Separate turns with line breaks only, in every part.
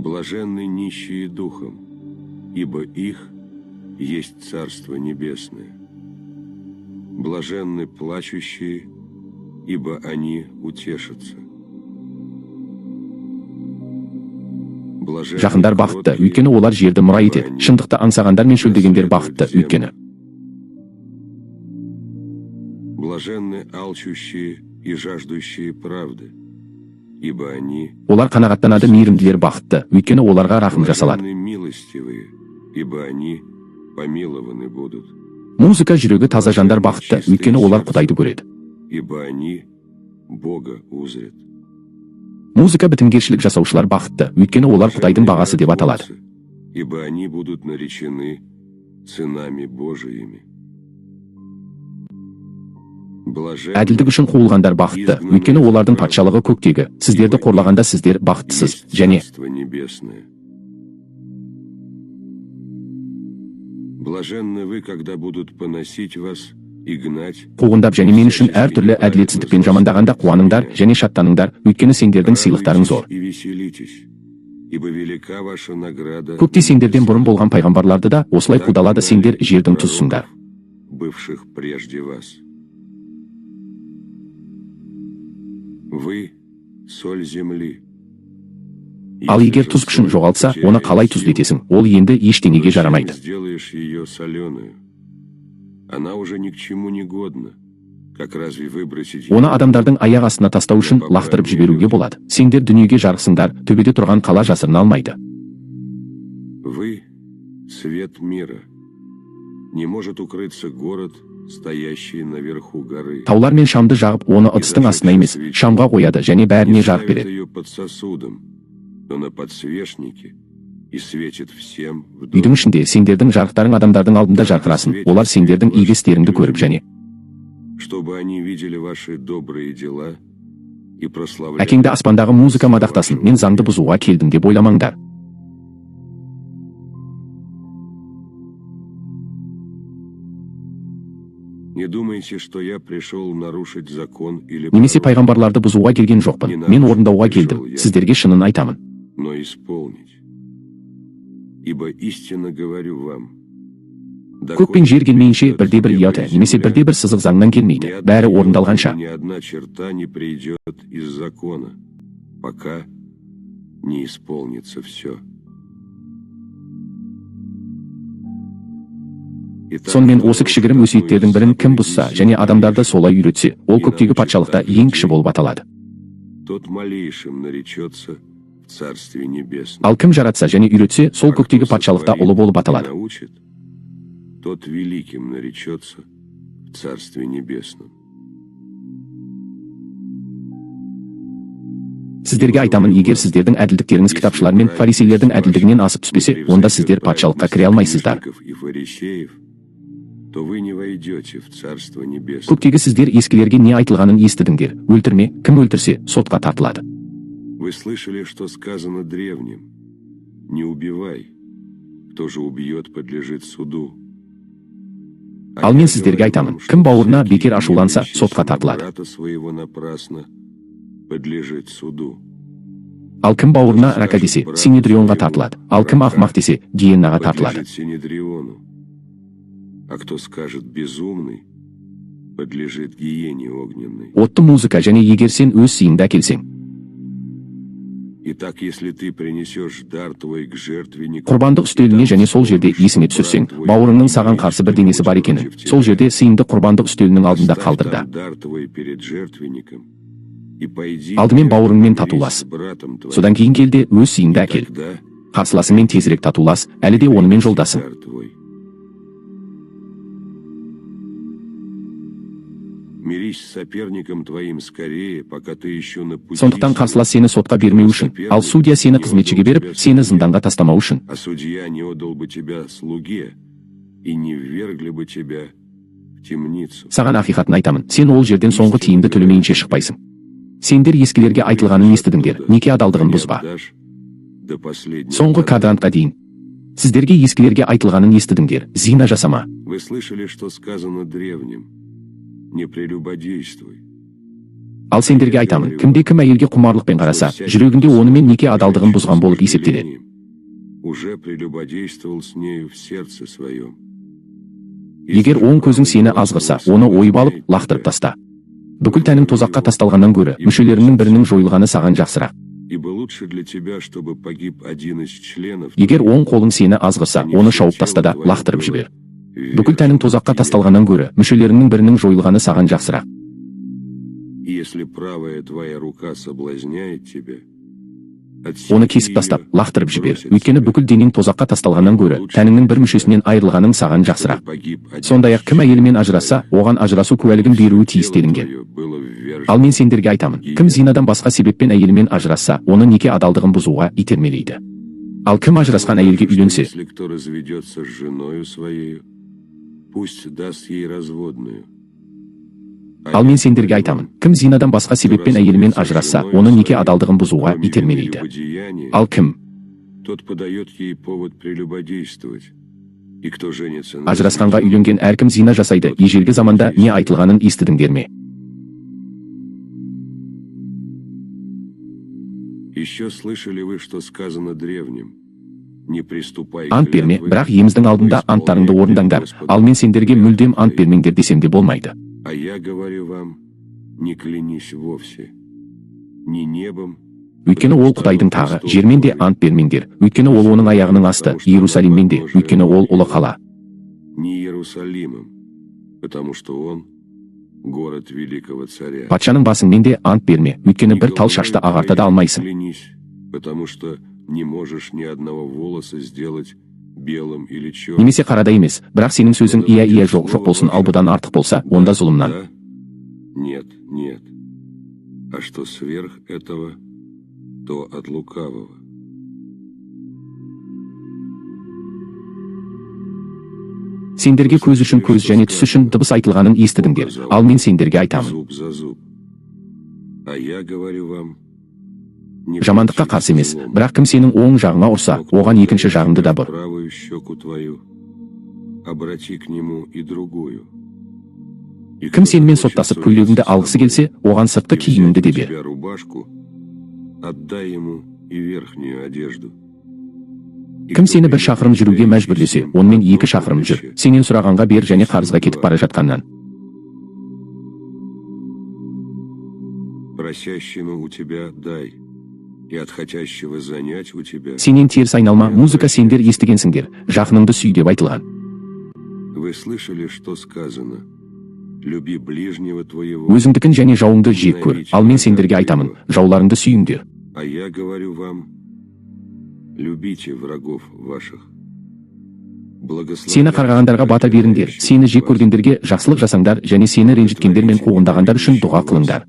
Блаженны нищие духом, ибо их есть Царство Небесное. Блаженны плачущие, ибо они утешатся. Блаженны
Жақындар бақытты,
кроткие,
өйткені олар жерді мұра
ибо
етеді.
они
Шындықты аңсағандар мен шөлдегендер
наследуют
бақытты,
землю.
өйткені
Блаженны алчущие и жаждущие правды, ибо они
олар қанағаттанады. Мейірімділер бақытты, өйткені оларға рахым жасалады.
блаженны милостивые, ибо они помилованы будут,
Музыка жүрегі таза жандар бақытты, өйткені олар Құдайды көреді.
Ибо они Бога узрят.
Музыка бітімгершілік жасаушылар бақытты, өйткені олар Құдайдың
Блаженны
бағасы деп аталады.
миротворцы, ибо они будут наречены сынами Божиими. Блаженны
Әділдік үшін қуылғандар бақытты, өйткені олардың патшалығы көктегі. Сіздерді қорлағанда, сіздер бақыттысыз
есть
және
Царство Небесное. Блаженны вы, когда будут поносить вас и гнать,
қуғындап және мен үшін әртүрлі әділетсіздікпен жамандағанда, қуаныңдар және шаттаныңдар, өйткені сендердің сыйлықтарың зор.
Радуйтесь и веселитесь, ибо велика ваша награда
Көкте
на
сендерден бұрын
небесах.
болған пайғамбарларды да осылай
Так
қудалады.
гнали
Сендер жердің тұзысыңдар.
Пророков, бывших прежде вас. Вы — соль земли.
Ал
Если
егер
же
тұз күшін
соль
жоғалтса, оны
потеряет
қалай
силу,
тұздетесің? Ол енді ештеңеге
то чем
жарамайды.
сделаешь ее соленую? Она уже ни к чему не годна. Как разве выбросить
Оны
её
адамдардың аяқ астына тастау үшін лақтырып жіберуге болады. Сендер дүниеге жарықсыңдар. Төбеде тұрған қала жасырына алмайды.
Вы — свет мира. Не может укрыться город, стоящий наверху горы.
Таулар мен шамды жағып, оны ыдыстың астына емес, шамға қояды және
Не
бәріне жарық
ставит
береді.
Ее под сосудом, но на подсвечнике, и светит всем в
Үйдің
доме.
ішінде сендердің жарықтарың адамдардың алдында жарқырасын. Олар сендердің игі істеріңді көріп және
Чтобы они видели ваши добрые дела и прославляли
Әкеңді аспандағы музыка мадақтасын. Мен заңды бұзуға келдім деп ойламаңдар.
Не думайте, что я пришел нарушить закон или
Немесе
пророков,
пайғамбарларды бұзуға келген жоқпын, мен орындауға келдім. Сіздерге шынын айтамын.
Но исполнить. Ибо истинно говорю вам,
Көк пен жер келмейінше, бірде бір иота немесе бірде бір сызық заңнан келмейді, бәрі орындалғанша.
Ни одна черта не придет из закона, пока не исполнится все.
Сонымен, осы кішігірім өсиеттердің бірін кім бұзса және адамдарды солай үйретсе, ол көктегі патшалықта ең кіші болып аталады.
Тот малейшим наречется в Царстве Небесном.
Ал кім жаратса және үйретсе, сол
А кто
көктегі патшалықта
сотворит
ұлы болып
и
аталады.
научит, тот великим наречется в Царстве Небесном.
Сіздерге айтамын, егер сіздердің әділдіктеріңіз кітапшылар мен фарисейлердің әділдігінен асып түспесе, онда сіздер патшалыққа кіре алмайсыздар.
Книжников и фарисеев, то вы не войдете в Царство Небесное.
Көктегі сіздер ескілерге не айтылғанын естідіңдер: өлтірме, кім өлтірсе, сотқа тартылады.
Вы слышали, что сказано древним: не убивай. Кто же убьет, подлежит суду. А
Ал мен
я
сіздерге
говорю
айтамын,
вам, что
кім бауырына
всякий,
бекер ашуланса,
гневающийся
сотқа
на
тартылады.
Брата своего напрасно, подлежит суду.
Ал кім бауырына рака десе, синедрионға тартылады. Ал кім ақымақ десе, гиеннаға тартылады.
Подлежит Синедриону. А кто скажет безумный, подлежит гиене огненной.
Отты музыка және егер сен өз сыйыңды әкелсең,
Итак, если ты принесешь дар твой к жертвеннику,
құрбандық үстеліне және сол жерде есіңе түсірсең, бауырыңның саған қарсы бірдеңесі бар екенін, сол жерде сыйыңды құрбандық үстелінің алдында
оставь
қалдыр да,
там дар твой перед жертвенником и пойди
алдымен
прежде
бауырыңмен
помирись
татулас.
С братом твоим,
Содан кейін кел де, өз сыйыңды
и
әкел.
тогда
Қарсыласыңмен тезірек татулас, әлі де онымен
принеси
жолдасың.
Дар твой. Мирись с соперником твоим скорее, пока ты еще на пути
Сондықтан
с ним,
қарсылас сені сотқа бермеу үшін, ал судья сені қызметшіге беріп, сені зынданға тастамау үшін.
А судья не отдал бы тебя слуге и не ввергли бы тебя в темницу.
Саған ақиқатын айтамын, сен ол жерден соңғы тиынды төлемейінше шықпайсың. Сендер ескілерге айтылғанын естідіңдер: неке адалдығын
Не
бұзба.
Отдашь до последнего
Соңғы квадрантқа дейін. Сіздерге ескілерге айтылғанын естідіңдер: зина жасама.
Вы слышали, что сказано древним: не прелюбодействуй.
Ал сендерге айтамын, кімде кім әйелге құмарлықпен қараса, жүрегінде онымен неке адалдығын бұзған болып есептеледі.
Уже прелюбодействовал с нею в сердце своем.
Егер оң көзің сені азғырса, оны ойып алып, лақтырып таста. Бүкіл тәнің тозаққа тасталғаннан гөрі, мүшелеріңнің бірінің жойылғаны саған жақсырақ.
Ибо лучше для тебя, чтобы погиб один из членов
Егер оң қолың сені азғырса, оны шауып таста да, лақтырып жібер. Бүкіл тәнің тозаққа тасталғаннан гөрі, мүшелеріңнің бірінің жойылғаны саған жақсырақ.
И если правая твоя рука соблазняет тебя,
Оны кесіп тастап, лақтырып жібер. Өйткені бүкіл денең тозаққа тасталғаннан гөрі, тәніңнің бір мүшесінен айырылғаның саған жақсырақ. Сондай-ақ кім әйелімен ажырасса, оған ажырасу куәлігін беруі тиіс делінген. Ал мен сендерге айтамын, кім зинадан басқа себеппен әйелімен ажырасса, оны неке адалдығын бұзуға итермелейді. Ал кім ажырасқан әйелге үйленсе,
Если кто разведется с женою своею, пусть даст ей разводную.
Ал мен сендерге айтамын, кім зинадан басқа себеппен әйелімен ажырасса, оны неке адалдығын бұзуға итермелейді. Ал кім
Тот подает ей повод прелюбодействовать. И кто женится на
ажырасқанға үйленген әркім зина жасайды. Ежелгі заманда не айтылғанын естідіңдер ме?
Еще слышали вы, что сказано древним? Не приступай
Ант берме,
клятвы,
бірақ иеміздің алдында анттарыңды орындаңдар. Ал мен сендерге мүлдем ант бермеңдер десем де болмайды.
А я говорю вам, не клянись вовсе, ни небом,
Өйткені ол Құдайдың тағы, жермен де ант бермеңдер. Өйткені ол оның аяғының асты, Иерусалиммен де, өйткені ол ұлы қала.
Ни Иерусалимом, потому что он город великого царя.
Патшаның басыңмен де ант берме, өйткені
Ни
бір тал
головою
шашты ағарта да
твоей
алмайсың.
клянись, потому что не можешь ни одного волоса сделать белым или черным.
Немесе қарада емес, бірақ сенің сөзің иә, иә, жоқ, жоқ болсын, ал бұдан артық болса, онда зұлымнан.
Да? Нет, нет. А что сверх этого, то от лукавого.
Сендерге көз үшін көз және тіс үшін дыбыс айтылғанын естідіңдер. Ал мен сендерге айтамын.
Зуб за зуб. А я говорю вам, не
Жамандыққа
протився
қарсы емес,
злому.
Бірақ кім сенің оң жағыңа ұрса,
Но кто
оған екінші
ударит
жағыңды да
тебя в
бұр.
правую щеку твою, обрати к нему и другую. И
Кім
кто
сенімен
захочет
соттасып
судиться
көйлегіңді
с
алғысы
тобой
келсе, оған сыртқы
и взять
киіміңді
у
де бер.
тебя рубашку, отдай ему и верхнюю одежду. И
Кім
кто
сені бір
принудит
шақырым
тебя
жүруге
идти
мәжбүрлесе,
с ним
онымен
одно
2 шақырым жүр.
поприще,
Сенен сұрағанға бер және қарызға кетіп бара жатқаннан.
Просящему у тебя дай, и от хотящего занять у тебя.
Сенен теріс айналма. Музыка сендер естігенсіңдер, жақыныңды сүй деп айтылған.
Вы слышали, что сказано? Люби ближнего твоего,
Өзіңдікін және жауыңды жек көр. Ал мен сендерге айтамын, жауларыңды сүйіңдер.
А я говорю вам, любите врагов ваших.
Сені қарғағандарға бата беріңдер, сені жек көргендерге жақсылық жасаңдар және сені ренжіткендер мен қуғындағандар үшін дұға қылыңдар.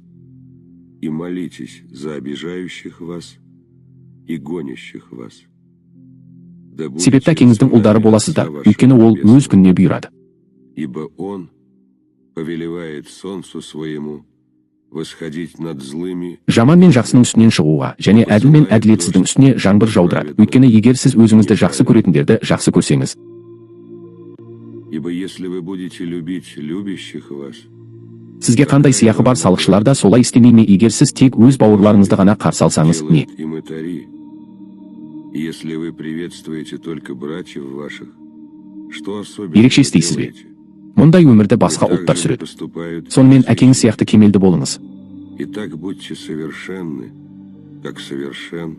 И молитесь за обижающих вас и гонящих вас. Да будете
Себепті әкеңіздің ұлдары
сынами
боласыздар,
Отца вашего
өйткені ол
Небесного.
Өз күніне бұйырады.
Ибо Он повелевает солнцу своему восходить над злыми
Жаман мен жақсының үстінен шығуға және әділ мен әділетсіздің үстіне жаңбыр жаудырады. Өйткені егер сіз өзіңізді жақсы көретіндерді жақсы көрсеңіз,
Ибо если вы будете любить любящих вас,
сізге қандай сыйақы бар? Салықшылар да солай істемей ме? Егер сіз тек өз бауырларыңызды ғана қарсы алсаңыз, не
делают и мытари. И если вы приветствуете только братьев ваших, что особенного
Ерекше істейсіз бе?
делаете?
Мұндай өмірді басқа
Не так
ұлттар
же ли
сүреді.
Поступают
Сонымен
и
әкеңіз сияқты кемелді болыңыз.
Итак, будьте совершенны, как совершен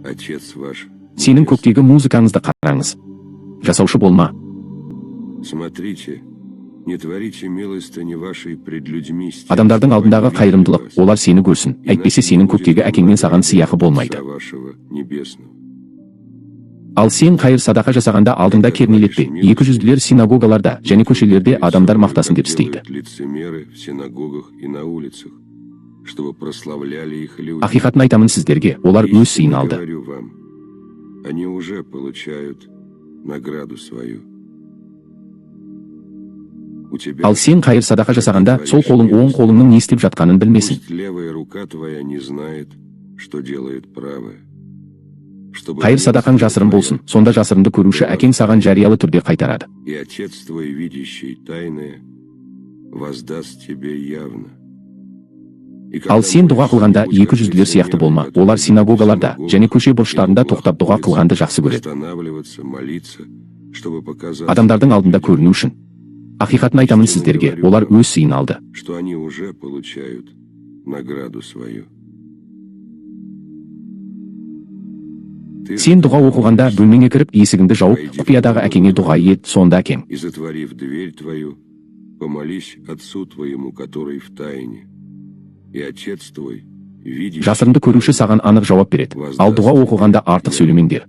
Отец ваш
Сенің
Небесный.
Көктегі музыкаңызды қараңыз. Жасаушы болма.
Смотрите, не творите милостыни вашей пред людьми с тем,
Адамдардың
чтобы
алдындағы
они видели
қайырымдылық,
вас.
олар сені көрсін. Әйтпесе
Иначе
сенің
не будет
көктегі
вам
әкеңнен саған
награды
сыйақы болмайды.
Отца вашего Небесного.
Ал сен қайыр садақа жасағанда алдыңда кернейлетпе. Екі жүзділер синагогаларда және көшелерде адамдар мақтасын деп
Как
істейді.
делают лицемеры в синагогах и на улицах, чтобы прославляли их люди.
Ақиқатын айтамын сіздерге, олар өз
Истинно
сыйын алды.
говорю вам, они уже получают награду свою. У тебя
Ал сен қайыр садақа жасағанда, сол қолың оң қолыңның не істеп жатқанын білмесін.
Пусть левая рука твоя не знает, что делает правая. Чтобы
Қайыр садақаң
милостыня
жасырын
твоя
болсын, сонда жасырынды көруші әкең саған жариялы түрде қайтарады.
И Отец твой, видящий тайное, воздаст тебе явно. И когда
Ал сен дұға
молишься,
қылғанда
не будь
екі
как
жүзділер сияқты
лицемеры,
болма.
которые
Олар
идут в
синагогаларда
синагогу
және көше
и в
бұрыштарында
углах
тоқтап дұға
улиц
қылғанды жақсы көреді.
останавливаться, молиться, чтобы показаться
Адамдардың алдында
людям,
көріну үшін. Ақиқатын айтамын
Истинно
сіздерге,
говорю
олар
вам,
өз сыйын алды.
что они уже получают награду свою. Ты же,
Сен дұға
когда
оқығанда
молишься,
бөлмеңе кіріп, есігіңді жауып,
войди в
құпиядағы
комнату
әкеңе дұға
твою
ет, сонда әкең
и, затворив дверь твою, помолись Отцу твоему, который в тайне. И Отец твой, видящий
жасырынды көруші саған анық жауап береді. Ал дұға
воздаст тебе
оқығанда артық
явно.
сөйлемеңдер.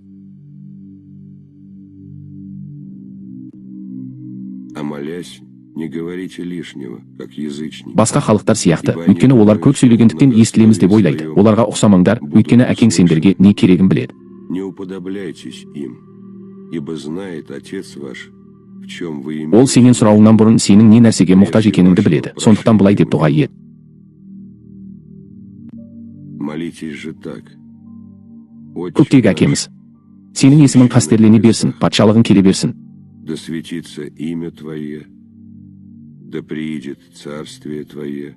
А молясь, не говорите лишнего, как язычники,
Басқа халықтар сияқты,
ибо они
өйткені олар
думают,
көп
что
сөйлегендіктен естілеміз деп ойлайды.
многословие своем
Оларға ұқсамаңдар,
будут
өйткені әкең сендерге
услышаны.
не керегін біледі.
Не уподобляйтесь им, ибо знает Отец ваш, в чем вы
Ол
имеете
сенен сұрауыңнан бұрын сенің не нәрсеге мұқтаж
прежде
екеніңді
вашего
біледі. Сондықтан былай
прошения
деп дұға ет.
Молитесь же так. Отче
Көктегі
наш,
әкеміз, сенің есімің
сущий на
қастерлене берсін,
небесах,
патшалығың келе берсін.
да светится имя Твое, да приидет царствие Твое,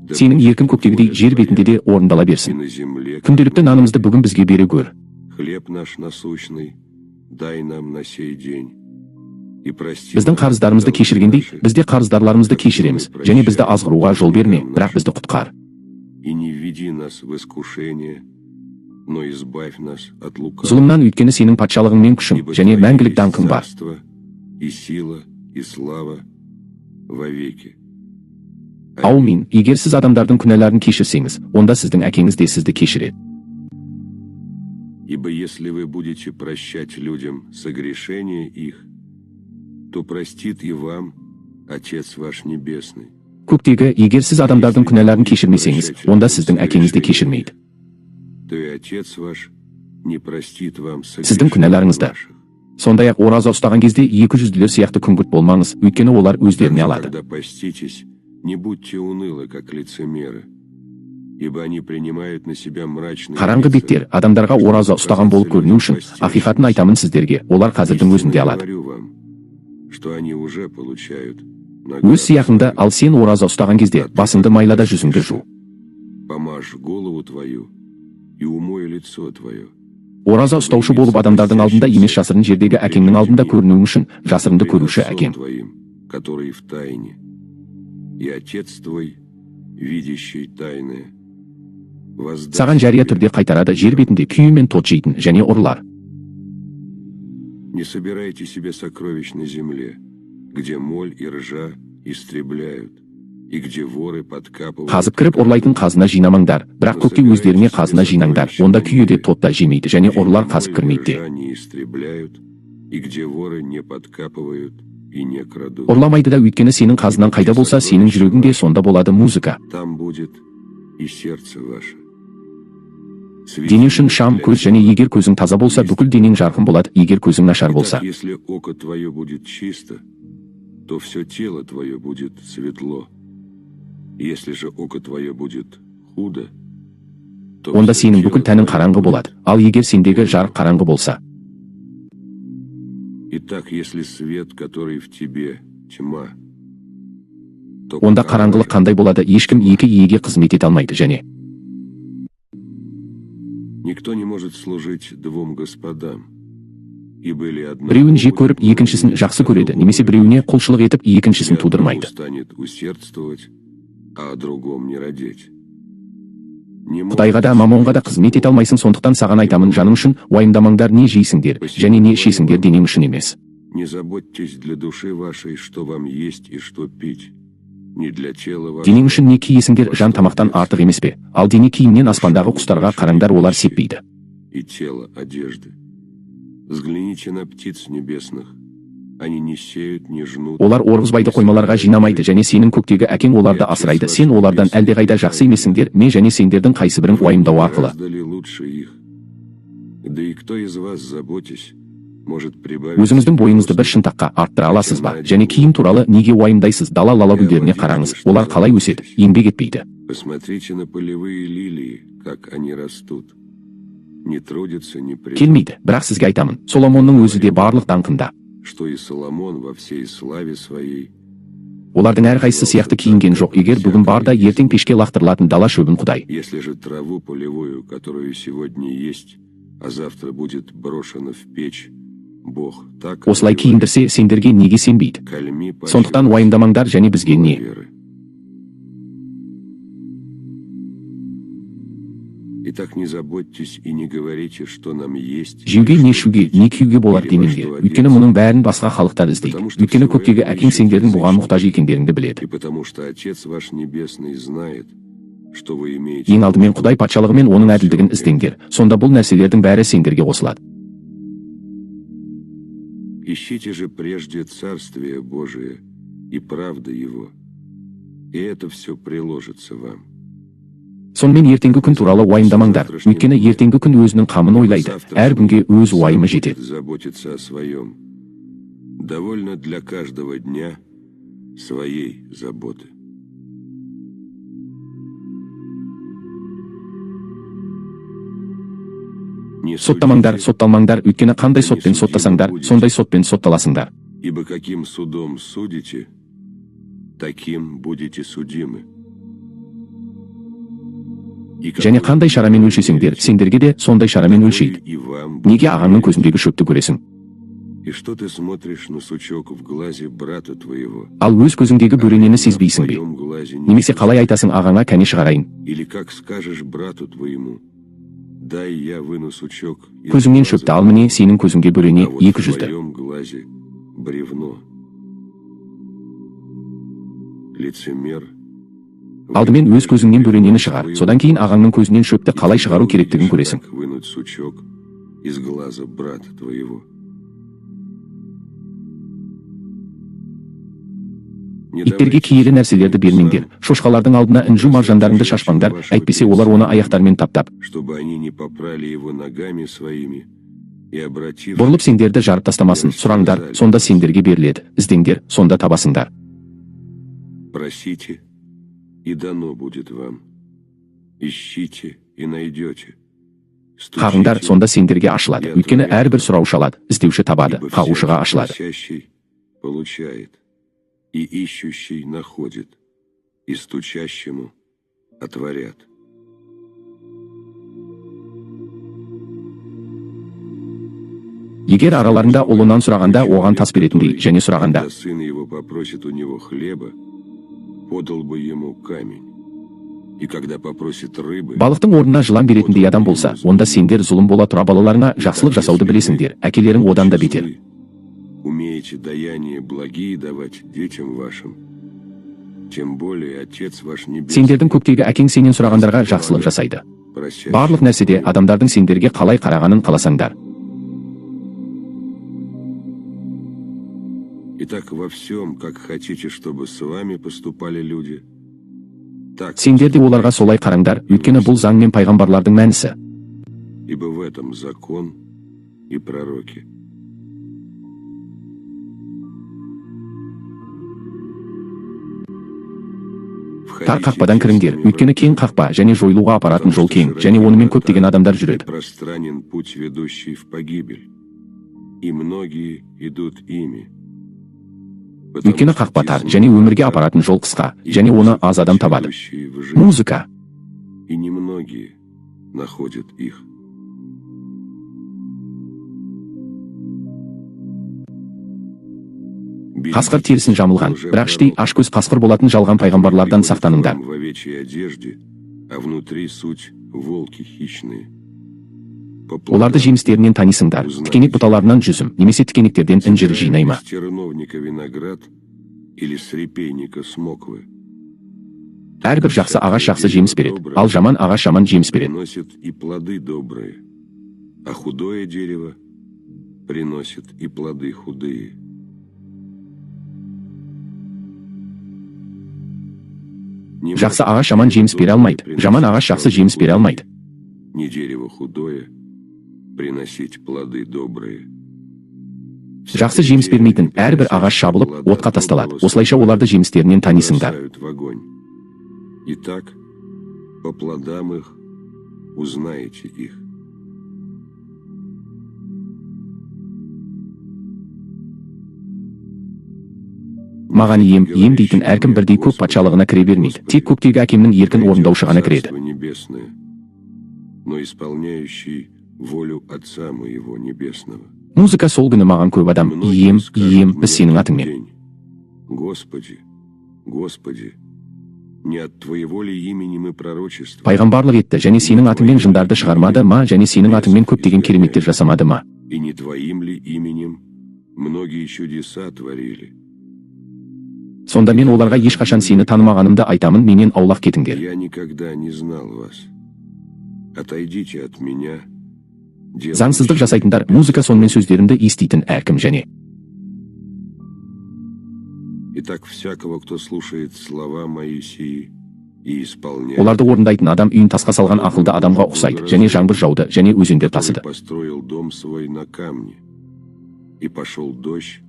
да
Сенің
будет
еркің көктегідей
воля
жер
Твоя
бетінде де орындала
и
берсін.
на земле, как
Күнделікті
на
нанымызды
небе.
бүгін бізге бере көр.
Хлеб наш насущный дай нам на сей день, и прости
Біздің
нам
қарыздарымызды
долги
кешіргендей,
наши,
біз де қарыздарларымызды
как и мы
кешіреміз. Және бізді
прощаем
азғыруға жол берме,
должникам
бірақ
нашим.
бізді құтқар.
И не введи нас в искушение, но избавь нас от лукавого.
Зұлымнан, өйткені сенің патшалығың мен күшің
Ибо
және
Твое
мәңгілік
есть
даңқың бар.
царство, и сила, и слава вовеки. Аминь.
Аумин. Егер сіз адамдардың күнәларын кешірсеңіз, онда сіздің әкеңіз де сізді кешіреді.
Ибо если вы будете прощать людям согрешения их, то простит и вам Отец ваш Небесный.
Көктегі, егер сіз адамдардың
Если не
күнәларын
будете
кешірмесеңіз,
прощать
онда
людям
сіздің әкеңіз де
согрешения
кешірмейді.
их, то и Отец ваш не простит вам
Сіздің
согрешений
күнәларыңызды.
ваших.
Сондай-ақ ораза ұстаған кезде екі жүзділер сияқты күңгірт болмаңыз, өйткені олар өздеріне
Также,
алады.
когда поститесь, не будьте унылы, как лицемеры, ибо они принимают на себя мрачные
Қараңғы
лица,
беттер адамдарға
чтобы
ораза ұстаған
показаться
болып көріну
людям
үшін, ақиқатын
постящимися.
айтамын сіздерге, олар қазірдің
Истинно
өзінде алады.
говорю вам, что они уже получают
Өз
награду
сыйақыңды,
свою.
ал сен ораза ұстаған кезде
А ты,
басыңды
когда
майла да жүзіңді
постишься,
жу.
помажь голову твою и умой лицо твое,
Ораза
чтобы
ұстаушы болып
явиться
адамдардың алдында емес,
постящимся
жасырын жердегі
пред
әкеңнің алдында
людьми,
көрінуің үшін, жасырынды
пред
көруші
Отцом
әкең.
твоим, который в тайне. И Отец твой, видящий тайное, воздаст
Саған жария
тебе
түрде қайтарады. Жер
явно.
бетінде күйе мен тот жейтін және ұрылар.
Не собирайте себе сокровищ на земле, где моль и ржа истребляют, и где воры подкапывают
Қазып
и
кіріп ұрлайтын
крадут.
қазына жинамаңдар, бірақ
Но
көкте өздеріңе
собирайте себе
қазына жинаңдар.
сокровища
Онда
на
күйе де
небе,
тот та жемейді және
где ни
ұрылар қазып
моль ни
кірмейді де.
ржа не истребляют, и где воры не подкапывают и не крадут.
Ұрламайды да, өйткені сенің қазынаң
Ибо
қайда
где
болса, сенің
сокровище
жүрегің де
ваше,
сонда болады. Музыка.
там будет и сердце ваше.
Дене үшін
Светильник
шам
для
көз, және
тела
егер көзің таза болса,
есть.
бүкіл денең жарқын болады, егер көзің нашар болса,
Итак, если око твое будет чисто, то все тело твое будет светло. Если же око твое будет худо, то
онда
все
сенің бүкіл
тело
тәнің
твое
қараңғы
будет
болады. Ал егер сендегі жарық
уныло.
қараңғы болса,
Итак, если свет, который в тебе, тьма, то
онда
какова
қараңғылық
же
қандай болады? Ешкім
тьма?
екі иеге қызмет ете алмайды және
Никто не может служить двум господам, ибо или
біреуін
одному
жек
будет
көріп, екіншісін
благоволить,
жақсы
а
көреді,
другому
немесе біреуіне
любить,
құлшылық етіп, екіншісін
или одному
тудырмайды.
станет усердствовать, а о другом не родить. Не
Құдайға да,
можете
мамонға да
служить
қызмет ете
Богу
алмайсың. Сондықтан саған
и
айтамын, жаның
мамону.
үшін уайымдамаңдар, не жейсіңдер
Посему
және не
говорю
ішесіңдер,
вам,
денең үшін емес.
не заботьтесь для души вашей, что вам есть и что пить, не для тела
Денең
вашего,
үшін не киесіңдер?
во
Жан
что
тамақтан
одеться.
артық емес пе? Ал дене киімнен. Аспандағы
Душа
құстарға
лучше
қараңдар, олар
пищи
сеппейді,
и тело одежды. Взгляните на птиц небесных. Они не сеют, не жнут,
олар орғызбайды,
не
қоймаларға
собирают
жинамайды,
житницы.
және сенің көктегі әкең
И
оларды
Отец
асырайды.
ваш
Сен олардан
Небесный
әлдеқайда жақсы
питает их.
емессіңдер ме? Және сендердің қайсыбірің
Вы не
уайымдау арқылы
гораздо ли лучше их? Да и кто из вас, заботясь, может прибавить
өзіңіздің
себе
бойыңызды бір
росту
шынтаққа арттыра
хотя
аласыз
на
ба?
один
Және киім
локоть?
туралы неге уайымдайсыз? Дала лала
И об
гүлдеріне
одежде
қараңыз,
что
олар қалай өседі,
заботитесь?
еңбек етпейді.
Посмотрите на полевые лилии, как они растут. Не трудятся, не прядут.
Келмейді. Бірақ сізге айтамын, Соломонның өзі де
Говорю вам,
барлық даңқында
что и Соломон во всей славе своей
Олардың әрқайсысы сияқты киінген жоқ. Егер бүгін бар да ертең пешке лақтырылатын дала шөбін Құдай
Если же траву полевую, которую сегодня есть, а завтра будет брошена в печь, Бог так
осылай
одевает,
киіндірсе, сендерге неге сенбейді?
Кальми паче
Сондықтан
вас,
уайымдамаңдар және бізге не
веры. Итак, не заботьтесь и не говорите, что нам есть,
жеуге,
или
не
что
ішуге,
пить,
не киюге болар
или во
демеңдер.
что
Өйткені
одеться.
мұның бәрін басқа халықтар іздейді.
Потому что
Өйткені
всего
көктегі
этого
әкең
ищут
сендердің бұған
язычники.
мұқтаж екендеріңді біледі.
И потому что Отец ваш Небесный знает, что вы имеете
Ең алдымен
нужду
Құдай патшалығы мен оның
во
әділдігін
всем этом.
іздеңдер. Сонда бұл нәрселердің бәрі сендерге қосылады.
Ищите же прежде Царствие Божие и правда Его, и это все приложится вам.
Сонымен ертеңгі күн туралы уайымдамаңдар. Өйткені ертеңгі күн өзінің қамын ойлайды.
Завтрашний
Әр күнге өз
сам
уайымы
будет
жетеді.
заботиться о своем. Довольно для каждого дня своей заботы. Не
Соттамаңдар,
судите,
сотталмаңдар, өйткені қандай сотпен соттасаңдар, сондай сотпен сотталасыңдар.
ибо каким судом судите, таким будете судимы. И
Және
какой
қандай шарамен өлшесеңдер,
мерите,
сендерге де сондай шарамен
такою
өлшейді.
и вам
Неге
будут
ағаңның
мерить.
көзіндегі шөпті көресің?
И что ты смотришь на сучок в глазе брата твоего,
Ал өз көзіңдегі
а
бөренені
бревна в
сезбейсің бе?
твоем глазе не
Немесе қалай айтасың ағаңа кәне шығарайын?
Или как скажешь брату твоему, дай я выну сучок из
Көзіңнен
глаза
шөпті ал, міне, сенің көзіңде бөрене
а вот
екі
в
жүзді.
твоем глазе бревно. Лицемер,
Алдымен өз
вынимаешь
көзіңнен
бревно
бөренені
из
шығар,
своего
содан кейін ағаңның көзінен шөпті
и
қалай
тогда
шығару керектігін
увидишь,
көресің.
как вынуть сучок из глаза брата твоего. Не
Иттерге
давайте
киелі нәрселерді
псам,
бермеңдер. Шошқалардың алдына інжу маржандарыңды шашпаңдар, әйтпесе олар оны аяқтарымен таптап,
чтобы они не попрали его ногами своими и, обратившись,
бұрылып сендерді жарып тастамасын. Сұраңдар, сонда сендерге беріледі. Іздеңдер, сонда табасыңдар.
Просите, и дано будет вам. Ищите, и найдете.
Қағыңдар,
Стучите,
сонда сендерге ашылады. Өйткені әрбір сұраушы алады, іздеуші табады,
ибо
қағушыға
всякий
ашылады.
просящий получает, и ищущий находит, и стучащему отворят.
Егер араларында ұлынан сұрағанда оған тас беретіндей, және сұрағанда
Когда сын его попросит у него хлеба, подал бы ему камень. И когда попросит рыбы,
балықтың орнына жылан беретіндей адам болса, онда сендер зұлым бола тұра балаларыңа жақсылық жасауды білесіңдер, әкелерің одан да бетер.
злы, умеете даяние благие давать детям вашим, тем более Отец ваш Небесный,
Сендердің көктегі әкең сенен сұрағандарға жақсылық жасайды.
просящих
Барлық нәрседе
его.
адамдардың сендерге қалай қарағанын қаласаңдар,
Итак, во всем, как хотите, чтобы с вами поступали люди, так
сендер де оларға солай қараңдар, өйткені бұл заң мен пайғамбарлардың мәнісі.
ибо в этом закон и пророки.
Тар
Входите
қақпадан кіріңдер,
тесными
өйткені кең қақпа және жойылуға апаратын
потому
жол
что
кең,
широки
және онымен
врата
көптеген адамдар
и
жүреді.
пространен путь, ведущий в погибель, и многие идут ими. Потому
Өйткені
что
қақпа тар
тесны
және өмірге
врата
апаратын жол қысқа,
и
және оны
узок
аз адам
путь,
табады.
ведущий в жизнь,
Музыка.
и немногие находят их.
Қасқыр терісін жамылған, бірақ іштей ашкөз қасқыр болатын жалған пайғамбарлардан
Приходят к
сақтаныңдар.
вам в овечьей одежде, а внутри суть волки хищные. По
Оларды
плодам
жемістерінен танисыңдар. Тікенек бұталарынан жүзім, немесе тікенектерден інжір
собирают
жинай ма?
из терновника виноград или с репейника смоквы.
Әрбір жақсы ағаш жақсы жеміс береді, ал жаман ағаш жаман жеміс береді.
Приносит и плоды добрые, а худое дерево приносит и плоды худые. Не
Жақсы
может
ағаш жаман
дерево
жеміс бере
доброе
алмайды, жаман
приносить
ағаш жақсы
плоды
жеміс бере
худые,
алмайды.
ни дерево худое приносить плоды добрые.
Жақсы жеміс бермейтін әрбір ағаш шабылып, отқа тасталады. Осылайша оларды жемістерінен танисыңдар.
Бросают в огонь. Итак, по плодам их узнаете их.
Маған «Ием, Ием» дейтін әркім бірдей көк патшалығына кіре бермейді, тек көктегі Әкемнің еркін орындаушы ғана кіреді.
Царство небесное, но исполняющий волю Отца моего небесного.
Музыка сол күні маған көп адам:
Многие
«Ием,
скажут
Ием,
мне
біз
в
сенің
тот
атыңмен
день: Господи, Господи, не от Твоего ли имени мы пророчествовали,
пайғамбарлық етті және сенің атыңмен жындарды шығармады ма және сенің атыңмен көптеген кереметтер жасамады ма?»
и не Твоим ли именем многие чудеса творили?»
Сонда мен оларға ешқашан сені танымағанымды айтамын, менен аулақ кетіңдер.
Я никогда не знал вас. Отойдите от меня,
Заңсыздық
делающие
жасайтындар. Музыка сонымен сөздерімді еститін әркім және
Итак, всякого, кто слушает слова мои сии и исполняет,
оларды орындайтын адам үйін тасқа салған ақылды адамға ұқсайды. Және жаңбыр жауды, және өзендер
который
тасыды,
построил дом свой на камне, и пошел дождь,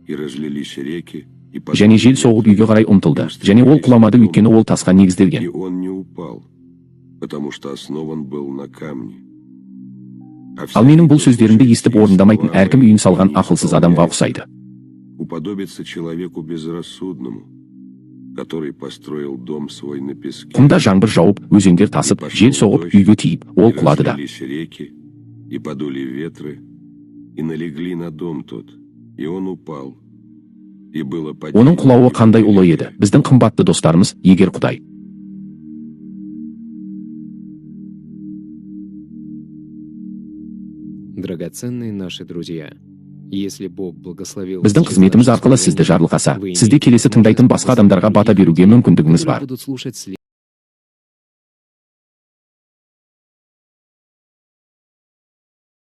и разлились реки, и
және
потоки
жел соғып, үйге қарай ұмтылды, және ол құламады, өйткені ол тасқа
И
негізделген.
он не упал, потому что основан был на камне. А
Ал менің бұл
всякий, кто
сөздерімді
слушает
естіп
сии
орындамайтын
слова
әркім
мои
үйін салған
и не
ақылсыз адамға
исполняет,
ұқсайды,
уподобится человеку безрассудному, который построил дом свой на песке.
Құмда жаңбыр жауып, өзендер тасып, жел соғып, үйге тиіп, ол
И
құлады да,
разлились реки, и подули ветры, и налегли на дом тот, и он упал. И было падение
оның құлауы
его
қандай ұлы еді.
великое.
Біздің қымбатты достарымыз, егер Құдай
Драгоценные наши друзья, если Бог благословил
біздің қызметіміз арқылы сізді жарылқаса, сізде келесі тыңдайтын басқа адамдарға бата беруге мүмкіндігіңіз бар.
Будут слушать.